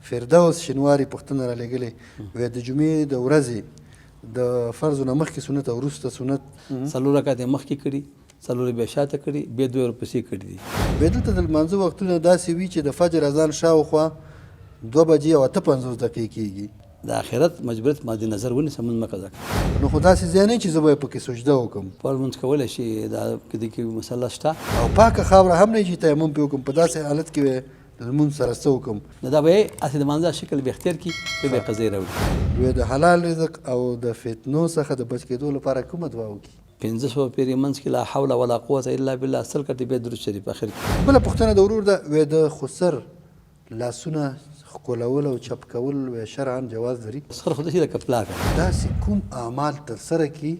فردوس شینواری پوښتنه رالېږلې، وایي د جمعې د ورځې د فرضو نه مخکې سنت او وروسته سنت. څلور رکعته یې مخکې کړي، څلور یې بیا شاته کړي، بیا دوه ورپسې کړي دي. وایي دلته د لمانځه وختونه داسې وي چې د فجر اذان شاوخوا 2 بجې او 58 دقیقې کېږي. د آخرت مجبوریت مد نظر ونیسه، مونځ مه قضا کوه. نو خو داسې ځای نه چې زه به یې پکې سجده وکړم. په لمونځ کولی شي، دا دې کې مسله شته. او پاکه خاوره هم نه چې تیمم پرې وکړم، په داسې حالت کې به لمونځ سره څه وکړم؟ نو دا به یې هسې د مانځه شکل به اختیار کړي، بیا به یې قضیې راوړي. وې د حلال رزق او د فتنو څخه د بچ کېدو لپاره کومه دعا وکړي؟ 500 پېرې منځ کې لا حول ولا قوة الا بالله 100 کټې، بیا درود شریف اخر کې. بله پوښتنه د ورور ده، وې د خسر لاسونه ښکلول او چپ کول وې شرعا جواز لري؟ خسر خو داسې لکه پلار که. داسې کوم اعمال ترسره کړي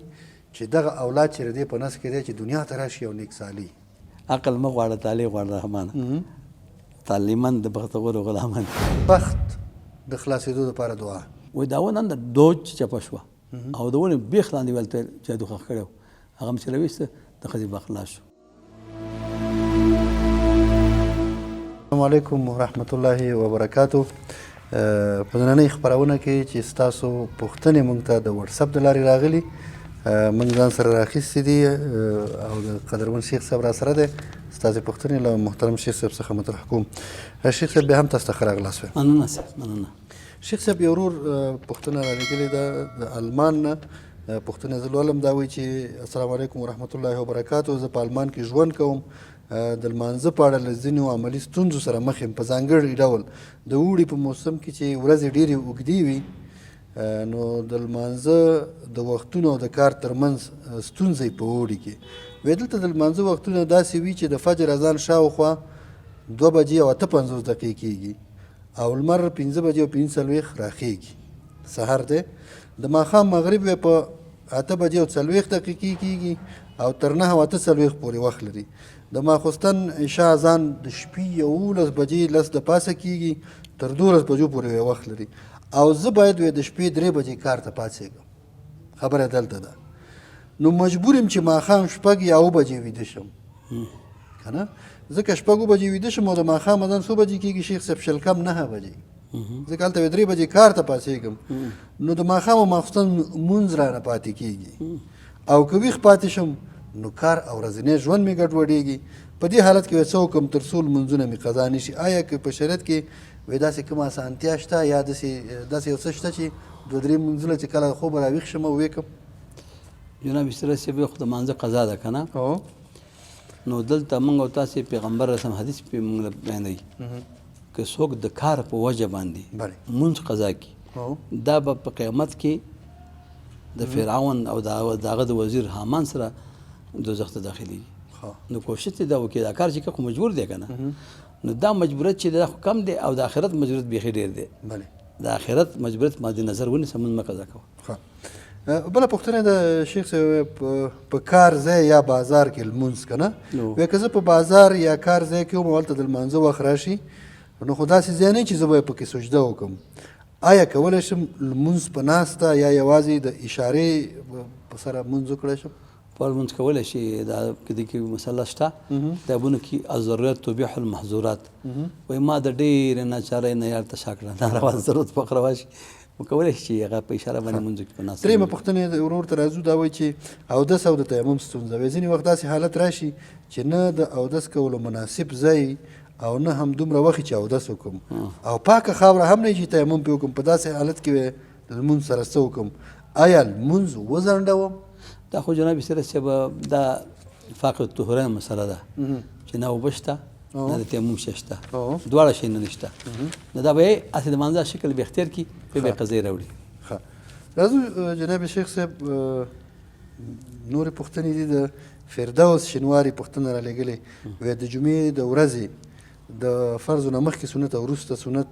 چې دغه اولاد چې د دې په نس کې دی چې دنیا ته راشي او نیک صالح؟ عقل مه غواړه، طالع غواړه رحمانه، تعلیمن د بختورو غلامان. بخت د خلاصېدو لپاره دعا. وایي دا ونه د دوج چې چپه شوه او د ونې بېخ لاندې ویل ته جادو ښخ کړی و، هغه مې چې راویسته د ښځې بخت خلاص شو. السلام علیکم ورحمت الله وبرکاتو. په نننۍ خپرونه کې چې ستاسو پوښتنې موږ ته د واتساپ د لارې راغلي، موږ ځان سره راخیستې دي او د قدرمن شیخ صاحب را سره دی. ستاسو پوښتنې له محترم شیخ صاحب څخه مطرح کوم. شیخ صاحب، بیا هم تاسو ته ښه راغلاست وایم. مننه صاحب، مننه. شیخ صاحب، یو ورور پوښتنه رالیږلې ده د آلمان نه. پوښتنه زه لولم، دا وایي چې السلام علیکم ورحمت الله وبرکاتو، زه په آلمان کې ژوند کوم، د لمانځه په اړه له ځینو عملي ستونزو سره مخ یم، په ځانګړي ډول د اوړي په موسم کې چې ورځې ډېرې اوږدې وي، نو د لمانځه د وختونو او د کار ترمنځ ستونزې په اوړي کې. وایي دلته د لمانځه وختونه داسې وي چې د فجر اذان شاوخوا 2 بجې او 58 دقیقې کېږي او لمر 5 بجې او 45 راخېږي، سهار دی. د ماښام مغرب وی په 8 بجې او 40 دقیقې کېږي او تر 9 او 48 پورې وخت لري. د ماخوستن عشاء اذان د شپې 11 بجې 10 د پاسه کېږي، تر 12 بجو پورې وی وخت لري او زه باید وی د شپې 3 بجې کار ته پاڅېږم. خبره دلته ده، نو مجبور یم چې ماښام 6 یا 7 بجې ویده شم، که نه ځکه 6 بجې ویده شم او د ماښام اذان څو بجې کېږي شیخ صاحب؟ 20 کم 9 بجې، ځکه هلته 3 بجې کار ته پاڅېږم، نو د ماښام او ماخوستن لمونځ رانه پاتې کېږي او که ویښ پاتې شم نو کار او ورځنی ژوند مې ګډوډېږي. په دې حالت کې څه وکړم تر څو لمونځونه مې قضا نه شي؟ آیا که په شریعت کې وایي داسې کومه اسانتیا شته یا داسې یو څه شته چې 2 3 لمونځونه چې کله خوبه راویښ شم او ویې کړم؟ جناب ستره صاحب، خو د مانځه قضا ده که نه؟ نو دلته موږ او تاسې پیغمبر رسم حدیث پې موږ له بیانوي که څوک د کار په وجه باندې مونځ قضا کړي، دا به په قیامت کې د فرعون او د هغه د وزیر هامان سره دوزخ ته داخلېږي. نو کوشش دې دا وکړي، دا کار چې کوي خو مجبور دی که نه، نو دا مجبوریت چې دا خو کم دی او د آخرت مجبوریت بیخي ډېر دی. د آخرت مجبوریت مد نظر ونیسه، مونځ مه قضا کوه. بله پوښتنه ده شیخ صاحب، په کار ځای یا بازار کې لمونځ که نه؟ وایي که زه په بازار یا کار ځای کې وم او هلته د لمانځه وخت راشي، نو خو داسې ځای نه چې زه به یې پکې سجده وکړم، آیا کولی شم لمونځ په ناسته یا یوازې د اشارې په سره لمونځ وکړی شم؟ په لمونځ کولی شي، دا دې کې مسله شته کتابونو کې، الضرورت تبیح المحظورات. وایي ما د ډېرې ناچارۍ نه یار ته شا کړه، ناروا ضرورت په روا شي، نو کولی شي چې هغه په اشاره باندې لمونځ وکړي په ناسته. درېیمه پوښتنه د ورور ته راځو، دا وایي چې اودس او د تیمم ستونزه. وایي ځینې وخت داسې حالت راشي چې نه د اودس کولو مناسب ځای او نه هم دومره وخت چې اودس وکړم او پاکه خاوره هم نه چې تیمم پرې وکړم، په داسې حالت کې لمونځ سره څه وکړم؟ آیا لمونځ وځنډوم؟ دا خو جناب سره صاحب دا فاقد الطهورین مسله ده چې نه اوبه شته نه د تیمم شی شته، دواړه شی نه نشته، نو دا به یې هسې د مانځه شکل به اختیار کړي، بیا به یې قضیې راوړي. ښه، راځو جناب شیخ صاحب، نورې پوښتنې دي. د فردوس شینواري پوښتنه رالیږلې، وایي د جمعې د ورځې د فرضو نه مخکې سنت او وروسته سنت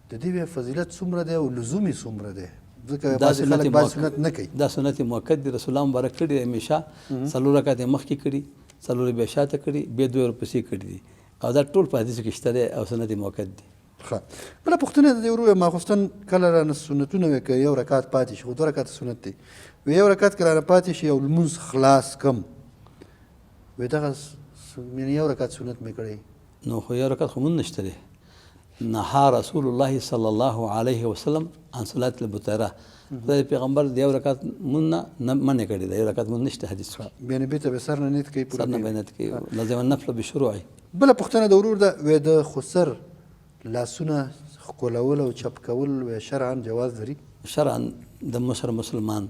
د دې بیا فضیلت څومره دی او لزوم یې څومره دی؟ ځکه بعضې خلک بعضې سنت نه کوي. دا سنت مؤکد دی، رسول الله مبارک کړي دی، همیشه 4 رکعته یې مخکې کړي، 4 یې بیا شاته کړي، بیا 2 ورپسې کړي دي او دا ټول په حدیثو کې شته دی او سنت مؤکد دی. ښه، بله پوښتنه د دې ورور، ماخوستن کله رانه سنتونه وي که یو رکعت پاتې شي، خو 2 رکعته سنت دی، وي یو رکعت که رانه پاتې شي او لمونځ خلاص کم، وي دغه یو رکعت سنت مې کړی. نو خو یو رکعت خو مونږ نشته دی، نهى رسول الله صلی الله علیه وسلم عن صلاة البتیره. خدای پیغمبر د یو رکعت مونږ نه منع کړی دی، یو رکعت مونږ نشته حدیث کې. یعنی بیرته به سر نه نیت کوي، پوره سر نه به نیت کوي، لازم النفل بشروعه. بله پوښتنه د ورور ده، وې د خسر لاسونه ښکلول او چپ کول وې شرعا جواز لري؟ شرعا د مشر مسلمان،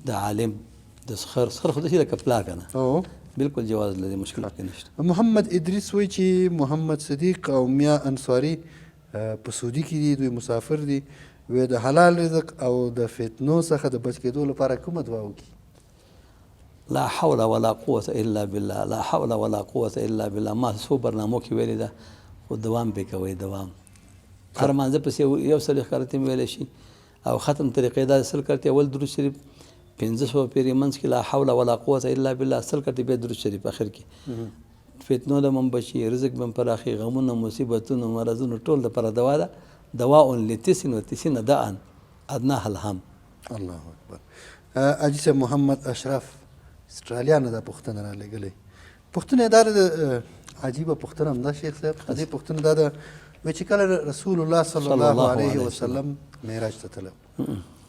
د عالم، د سخر، سخر خو داسې لکه پلار که نه، بالکل جواز لري، مشکل پکې نشته. محمد ادریس وایي چې محمد صدیق او میا انصاري په سعودي کې دي، دوی مسافر دي، وې د حلال رزق او د فتنو څخه د بچ کېدو لپاره کومه دعا وکړي؟ لا حول ولا قوة الا بالله، لا حول ولا قوة الا بالله. ما څو برنامو کې ویلې ده، خو دوام پې کوئ، دوام. هر مانځه پسې یو څلوېښت کرتې هم ویلی شي. او ختم طریقې دا 100 کرتې اول درود شریف، 500 پیرې منځ کې لا حول ولا قوة الا بالله 100 کرتې، بیا درود شریف اخر کې. فتنو له مم بچي، رزق به پراخي، غمونو، مصیبتونو، مرضونو ټول دپاره دوا ده. دواء لتسع وتسعین داء ادناها الهم. الله اکبر. حاجي صاحب محمد اشرف استرالیا نه دا پوښتنه را لېږلې. پوښتنه یې دا ده، عجیبه پوښتنه هم ده شیخ صاحب. د دې پوښتنه دا ده وایي چې کله رسول الله صلی الله علیه وسلم معراج ته تللی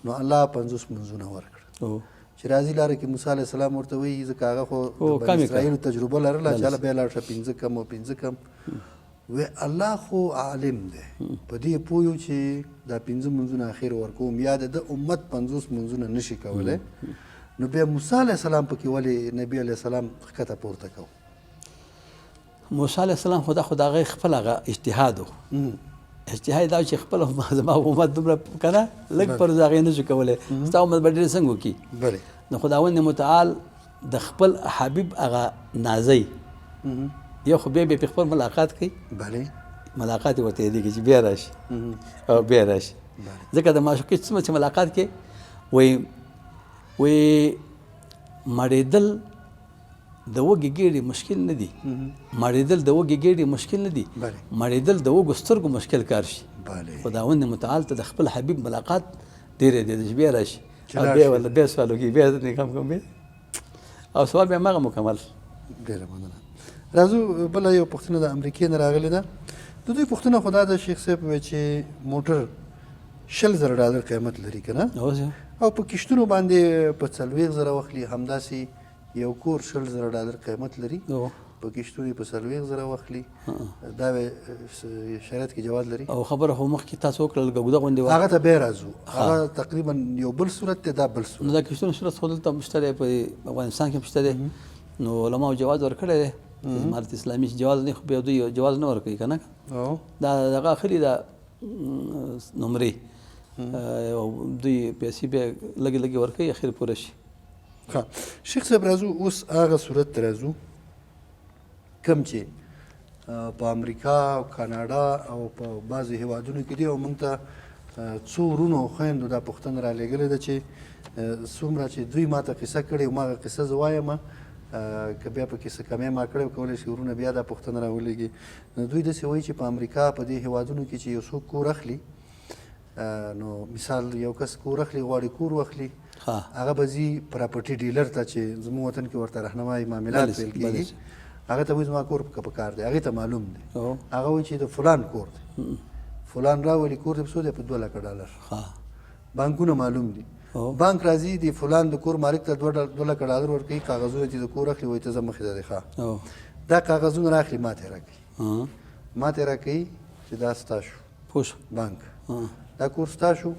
نو الله 50 لمونځونه ورکړل. چې راځي لاره کې موسی علیه السلام ورته وایي، ځکه هغه خو د بني اسرائیلو تجربه لرله چې هله بیا لاړ شه 5 کم او 5 کم. وی الله خو عالم دی، په دې پوه یو چې دا 5 لمونځونه اخر ورکوم، یا د ده امت 50 لمونځونه نشي کولی، نو بیا موسی علیه السلام پکې ولې نبی علیه السلام ښکته پورته کو؟ موسی علیه السلام خو دا خو د هغې خپل هغه اجتهاد و. اجتهاد دا چې خپل زما امت دومره که نه لږ پر هغې نه شو کولی، ستا امت به ډېر څنګه وکړي؟ نو خداوند متعال د خپل حبیب هغه نازی یو خو بیا بیا په خپل ملاقات کوي، ملاقات یې ورته یادېږي چې بیا راشي او بیا راشي، ځکه د معشوقې څومره چې ملاقات کوي وایي وایي مړېدل د وږې ګېډې مشکل نه دي، مړېدل د وږې ګېډې مشکل نه دي، مړېدل د وږو سترګو مشکل کار شي. خداوند متعال ته د خپل حبیب ملاقات ډېر دی چې بیا راشي او بیا ورله بیا سوال وکړي، بیا نکام کوم بیا او سوال بیا هماغه مکمل. ډېره مننه. راځو بله یو پوښتنه د امریکې نه راغلې ده. د دوی پوښتنه خو دا ده شیخ صاحب وایي چې موټر 20,000 ډالر قیمت لري که نه، او په کښتونو باندې په 40,000 واخلي، همداسې یو کور 20,000 ډالر قیمت لري، په کښتونو یې په 40,000 واخلي، دا شریعت کې جواز لري؟ او خبره خو مخکې تاسو وکړه لږه اوږده غوندې وه، هغه ته بیا راځو، هغه تقریبا یو بل صورت دی، دا بل صورت. نو دا کښتونو صورت خو دلته هم شته دی، په افغانستان کې هم شته دی، نو علماو جواز ورکړی دی. امارت اسلامي چې جواز نه، خو بیا دوی جواز نه ورکوي که نه، دا دغه اخلي دا نمرې او دوی پیسې بیا لږې لږې ورکوي، اخر پوره شي. ښه شیخ صاحب راځو اوس هغه صورت ته راځو کوم چې په امریکا او کاناډا او په بعضو هیوادونو کې دی، او موږ ته څو وروڼو او خویندو دا پوښتنه رالیږلې ده چې څومره چې دوی ما ته قصه کړې او ما هغه قصه زه وایم، که بیا پکې څه کمی ما کړی کولی شي وروڼه بیا دا پوښتنه راولېږي. نو دوی داسې وایي چې په امریکا په دې هیوادونو کې چې یو څوک کور اخلي، نو مثال یو کس کور اخلي، غواړي کور واخلي، هغه به ځي پراپرټي ډیلر ته چې زموږ وطن کې ورته رهنمای معاملات ویل کېږي، هغه ته وایي زما کور په کار دی، هغې ته معلوم دی، هغه وایي چې د فلان کور دی، فلان راولي کور دی په څو دی؟ په 2 لکه ډالر. بانکونه معلوم دي، بانک راځي د فلان د کور مالک ته 2 لکه ډالر ورکوي، کاغذونه چې د کور اخلي وایي ته ځه مخې ته دی، ښه دا کاغذونه راخلي ماته یې راکوي، ماته یې راکوي چې دا ستا شو، بانک دا کور ستا شو،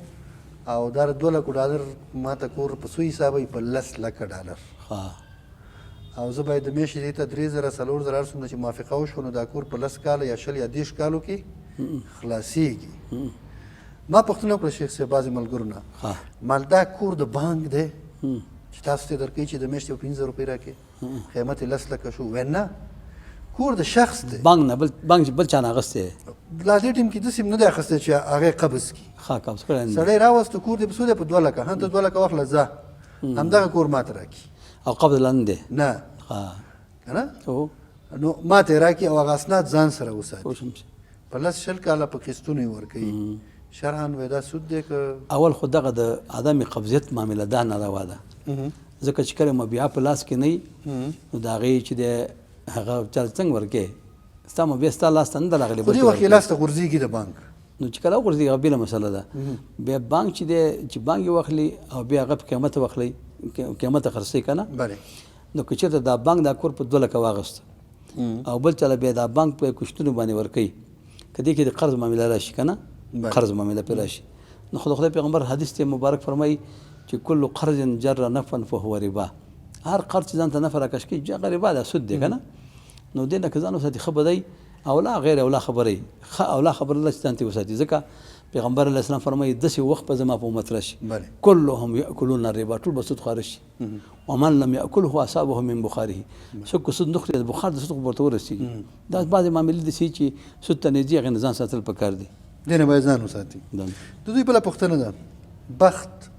او دا 2 لکو ډالر ماته کور په څو حسابوي؟ په 10 لکه ډالر. او زه باید د میاشتې دې ته 3,000 4,000 هر څومره چې موافقه وشوه، نو دا کور په 10 کاله یا 20 یا 30 کالو کې خلاصېږي. ما پوښتنه وکړه شیخ صاحب بعضې ملګرو نه، مال دا کور د بانک دی چې تاسو ته درکوي چې د میاشتې په 5,000 روپۍ راکړې، قیمت یې 10 لکه شو؟ ویل نه، کور د شخص دی، بانک نه بل بانک بل چا نه اخیستی، لا دې ټیم کې داسې هم نه دی اخیستی چې هغه یې قبض کړي. ښه قبض کړی نه دی. سړی راوسته کور دې په څو دی؟ په 2 لکه. ها ته 2 لکه واخله ځه، همدغه کور ماته راکړي. او قبض لا نه دی؟ نه. که نه نو ماته یې راکړي او هغه اسناد ځان سره وساتي، په 10 20 کاله په قسطونو یې ورکوي. شرعاً وایي دا سود دی که؟ اول خو دغه د عدم قبضیت معامله دا ناروا ده، ځکه چې کله مبيعه په لاس کې نه وي نو د هغې چې دی هغه چا څنګه ورکې؟ ستا مو بیا ستا لاس ته نه ده راغلې. خو دې وخت کې لاس ته غورځېږي د بانک. نو چې کله وغورځېږي هغه بېله مسله ده. بیا بانک چې دی چې بانک یې واخلي او بیا هغه په قیمته واخلي، قیمته خرڅوي که نه. نو که چېرته دا بانک دا کور په 2 لکه واخیست او بل چاله بیا دا بانک په کشتونو باندې ورکوي، که دې کې د قرض معامله راشي که نه، قرض معامله پرې راشي، نو خو د خدای پیغمبر حدیث ته مبارک فرمایي چې کل قرض جر نفعا فهو ربا، هر قرض چې ځان ته نفع راکش کوي هغه ربا ده، سود دی که نه. نو دې نه که ځان وساتي ښه به دی، او لا غیر اولا خبره ښه اولا خبره ده چې ځان ترې وساتي. ځکه پیغمبر علیه السلام فرمایي داسې وخت به زما په امت راشي کلهم یاکلون الربا، ټول به سود خواره شي، ومن لم یاکله اصابه من بخاره، څوک که سود نه خوري د بخار د سود خو ورته ورسېږي. دا بعضې معاملې داسې چې سود ته نږدې هغې نه ځان ساتل پکار دي، دې نه باید ځان وساتي. د دوی بله پوښتنه ده، بخت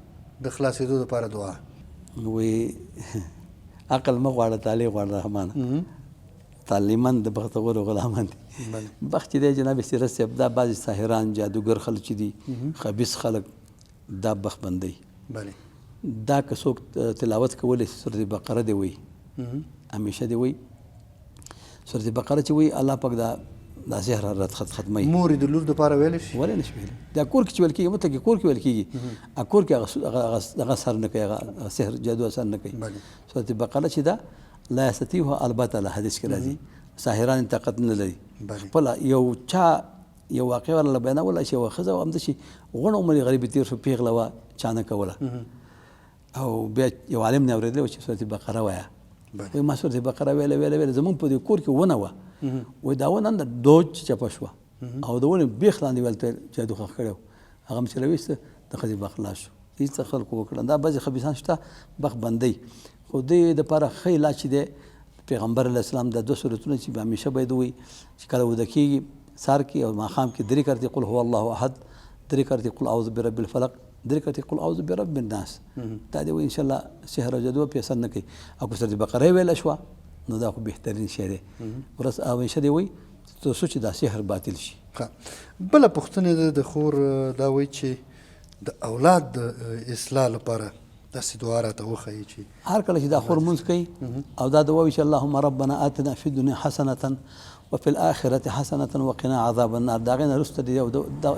د خلاصېدو دپاره دعا. وایي عقل مه غواړه طالع غواړه رحمانه، تعلیماً د بختورو غلامان دي. بخت چې دی جناب سیرت صاحب، دا بعضې ساحران جادوګر خلک چې دي، خبیث خلک، دا بخت بندوي. دا که څوک تلاوت کولی شي سورة بقره دی وایي، همیشه دی وایي سورة بقره چې وایي الله پاک دا دا سحر رد ختموي. مور یې د لور دپاره ویلی شي؟ ولې نه شي ویلی؟ دا کور کې چې ویل کېږي، مطلق کور کې ویل کېږي، کور کې هغه هغه اثر نه کوي، هغه سحر جادو اثر نه کوي. سورة بقره چې ده لا یستطیعها البتله، حدیث کې راځي ساحران طاقت نه لري. خپله یو چا یو واقع ورله بیانوله چې یوه ښځه وه همداسې غوڼ عمر یې غریبي تېر شو، پېغله وه، چا نه کوله، او بیا یو عالم نه اورېدلی و چې سورة بقره وایه. وایي ما سورة بقره ویله ویله ویله، زموږ په دې کور کې ونه وه، وایي دا ونه نه دوج چې چپه شوه او د ونې بېخ لاندې ویل ته جادو ښخ کړی و، هغه مې چې راویسته د ښځې بخت خلاص شو. هېڅ څه خلکو وکړه. دا بعضې خبیثان شته بخت بندوي، خو دې دپاره ښه علاج چې دی پیغمبر علیه السلام دا 2 سورتونه چې همیشه باید ووایي چې کله وده کېږي سهار کې او ماښام کې 3 کرتې قل هو الله احد، 3 کرتې قل اعوذ برب الفلق، 3 کرتې قل اعوذ برب الناس. دا دې وایي انشاءالله سحر او جادو پې اثر نه کوي. او که سورة بقره یې ویلی شوه نو دا خو بهترین شی دی. ورځ او همیشه دې وایي تر څو چې دا سحر باطل شي. بله پوښتنه ده د خور، دا وایي چې د اولاد د اصلاح لپاره داسې دعا راته وښایي چې هر کله چې دا خور لمونځ کوي او دا دعا وایي چې اللهم ربنا آتنا فی الدنیا حسنة وفي الآخرة حسنة وقنا عذاب النار، د هغې نه وروسته دې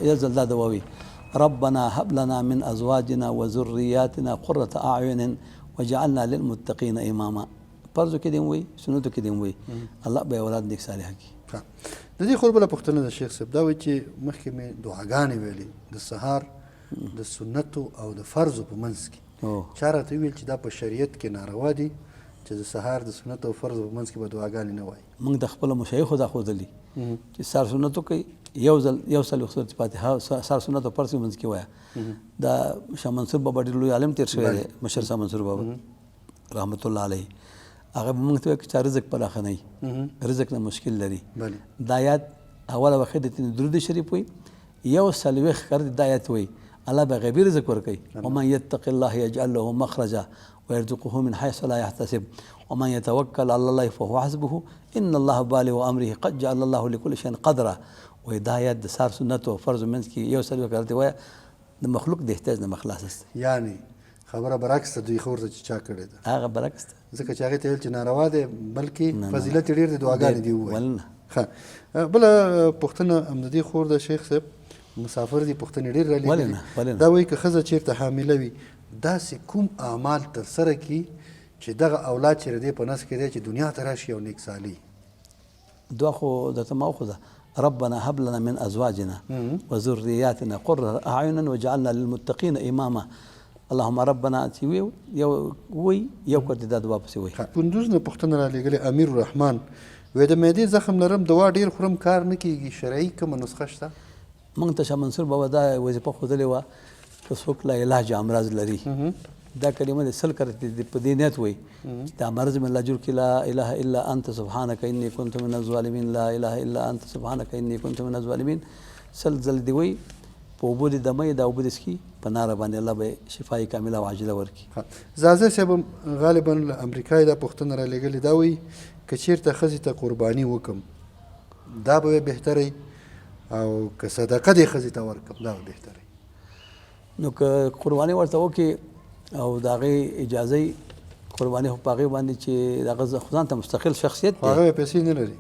یو ځل دا دعا وایي ربنا هب لنا من ازواجنا وذرياتنا قرة اعين وجعلنا للمتقين اماما. فرضو کې دې هم وایي، سنتو کې دې هم وایي، الله به یې اولاد نیک صالح کړي. د دې خور بله پوښتنه ده شیخ صاحب، دا وایي چې مخکې مې دعاګانې ویلې د سهار د سنتو او د فرضو په منځ کې، چا راته وویل چې دا په شریعت کې ناروا دي چې د سهار د سنتو او فرضو په منځ کې به دعاګانې نه وایي. موږ د خپلو مشایخو دا ښودلي چې سهار سنت وکړئ، یو ځل یو څلوېښت سورت فاتحه سهار سنت او فرض په منځ کې وایه. دا شاه منصور بابا ډېر لوی عالم تېر شوی دی، مشر شاه منصور بابا رحمت الله علیه، هغه به موږ ته وایي که چا رزق پراخه نه وي، رزق نه مشکل لري، دا یاد اوله وخت د درود شریف وایي، یو څلوېښت کرتې دا آیت وایي، الله به غیبي رزق ورکوي. ومن یتق الله یجعل له مخرجا ويرزقه من حيث لا يحتسب ومن يتوکل على الله فهو حسبه ان الله بالغ امره قد جعل الله لكل شيء قدرا. وایي دا آیت د سهار سنت او فرض منځ کې یو څلوېښت کرتې وایه، د مخلوق د احتیاج نه مخلاص است. یعنی خبره برعکس ده دوی خور ته چې چا کړې ده، هغه برعکس ده، ځکه چې هغې ته ویل چې ناروا دی، بلکې فضیلت یې ډېر دی، دعاګانې دې ووایي. ښه، بله پوښتنه هم د دې خور ده شیخ صاحب، مسافر دي، پوښتنې ډېر رالیږلي. دا وایي که ښځه چېرته حامله وي داسې کوم اعمال ترسره کړي چې دغه اولاد چې د دې په نس کې دی چې دنیا ته راشي او نیک صالح؟ دعا خو درته ما وښوده، ربنا هب لنا من ازواجنا وذرياتنا قرة اعين وجعلنا للمتقين اماما. اللهم ربنا چې وی یو وی یو کړ دا دعا پسې وی. کندوز نه پوښتنه را لېږلې امیر الرحمن، وایي د معدې زخم لرم، دوا ډېر خورم کار نه کېږي، شرعي کومه نسخه شته؟ موږ ته شاه منصور بابا دا وظیفه ښودلې وه که څوک لا علاج امراض لري، دا کلمه د 100 کرتې په دې نیت وایي چې دا مرض مې الله جوړ کړي، لا اله الا انت سبحانک انی کنت من الظالمین، لا اله الا انت سبحانک انی کنت من الظالمین، 100 ځل دې وایي، په اوبو دې دمه دا اوبه دې څښي، په ناره باندې الله به شفای کامله او عاجله ورکړي. ځاځی صاحب هم غالبا له امریکا یې دا پوښتنه را لېږلې، دا وایي که چېرته ښځې ته قرباني وکړم دا به بهتره وي او که صدقه دې ښځې ته ورکړم دا به بهتره وي؟ نو که قرباني ورته وکړي او د هغې اجازه وي، قرباني خو په هغې باندې چې د هغه ځان ته مستقل شخصیت دی، خو هغه پیسې نه لري.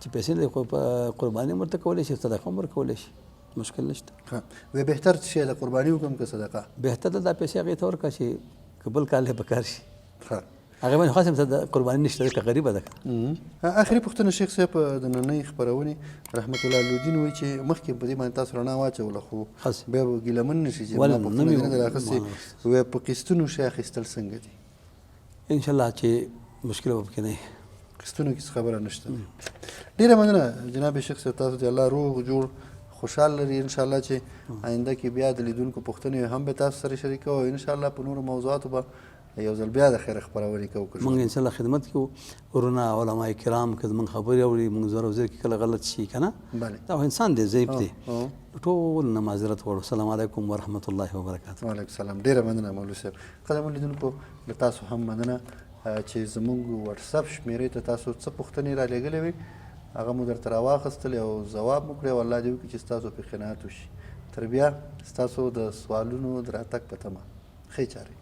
چې پیسې نه خو په قرباني ورته کولی شي، صدقه هم ورکولی شي، مشکل نشته. ښه، وی بهتر څه شی ده، قرباني وکړم که صدقه؟ بهتر ده دا پیسې هغې ته ورکړه چې که بل کال یې په کار شي. ښه، هغه باندې خاصه هم قرباني نشته ځکه غریبه ده. اخري پوښتنه شیخ صاحب د ننۍ خپرونې رحمت الله لودین وایي چې مخکې په دې باندې تاسو رڼا واچوله، خو بیا به ګیله من نه شي چې ما پوښتنه نه ده راخیستې. وایي په قسطونو شی اخیستل څنګه دي؟ ان شاء الله چې مشکل به پکې نه وي، قسطونو کې څه خبره نشته. ډېره مننه جناب شیخ صاحب، تاسو دې الله روغ جوړ خوشحال لري. ان شاء الله چې آینده کې بیا د لیدونکو پوښتنې هم به تاسو سره شریکوو، او ان شاء الله په نورو موضوعاتو به یو ځل بیا د خیره خپرونې کوو. موږ ان شاء الله خدمت کوو ورونه علما کرام، که زموږ خبرې اوري، موږ زر او زر کې کله غلط شي که نه، دا خو انسان دی، ضعیف دی، ټول نه معذرت غواړو. السلام علیکم ورحمت الله وبرکاته. وعلیکم السلام. ډېره مننه مولوي صاحب. قدرمن لیدونکو له تاسو هم مننه چې زموږ واتساپ شمېرې ته تاسو څه پوښتنې رالیږلې وې، هغه مو درته راواخیستلې او ځواب مو کړې، او الله دې وکړي چې ستاسو پرې قناعت وشي. تر بیا ستاسو د سوالونو د راتګ په تمه. ښې چارې.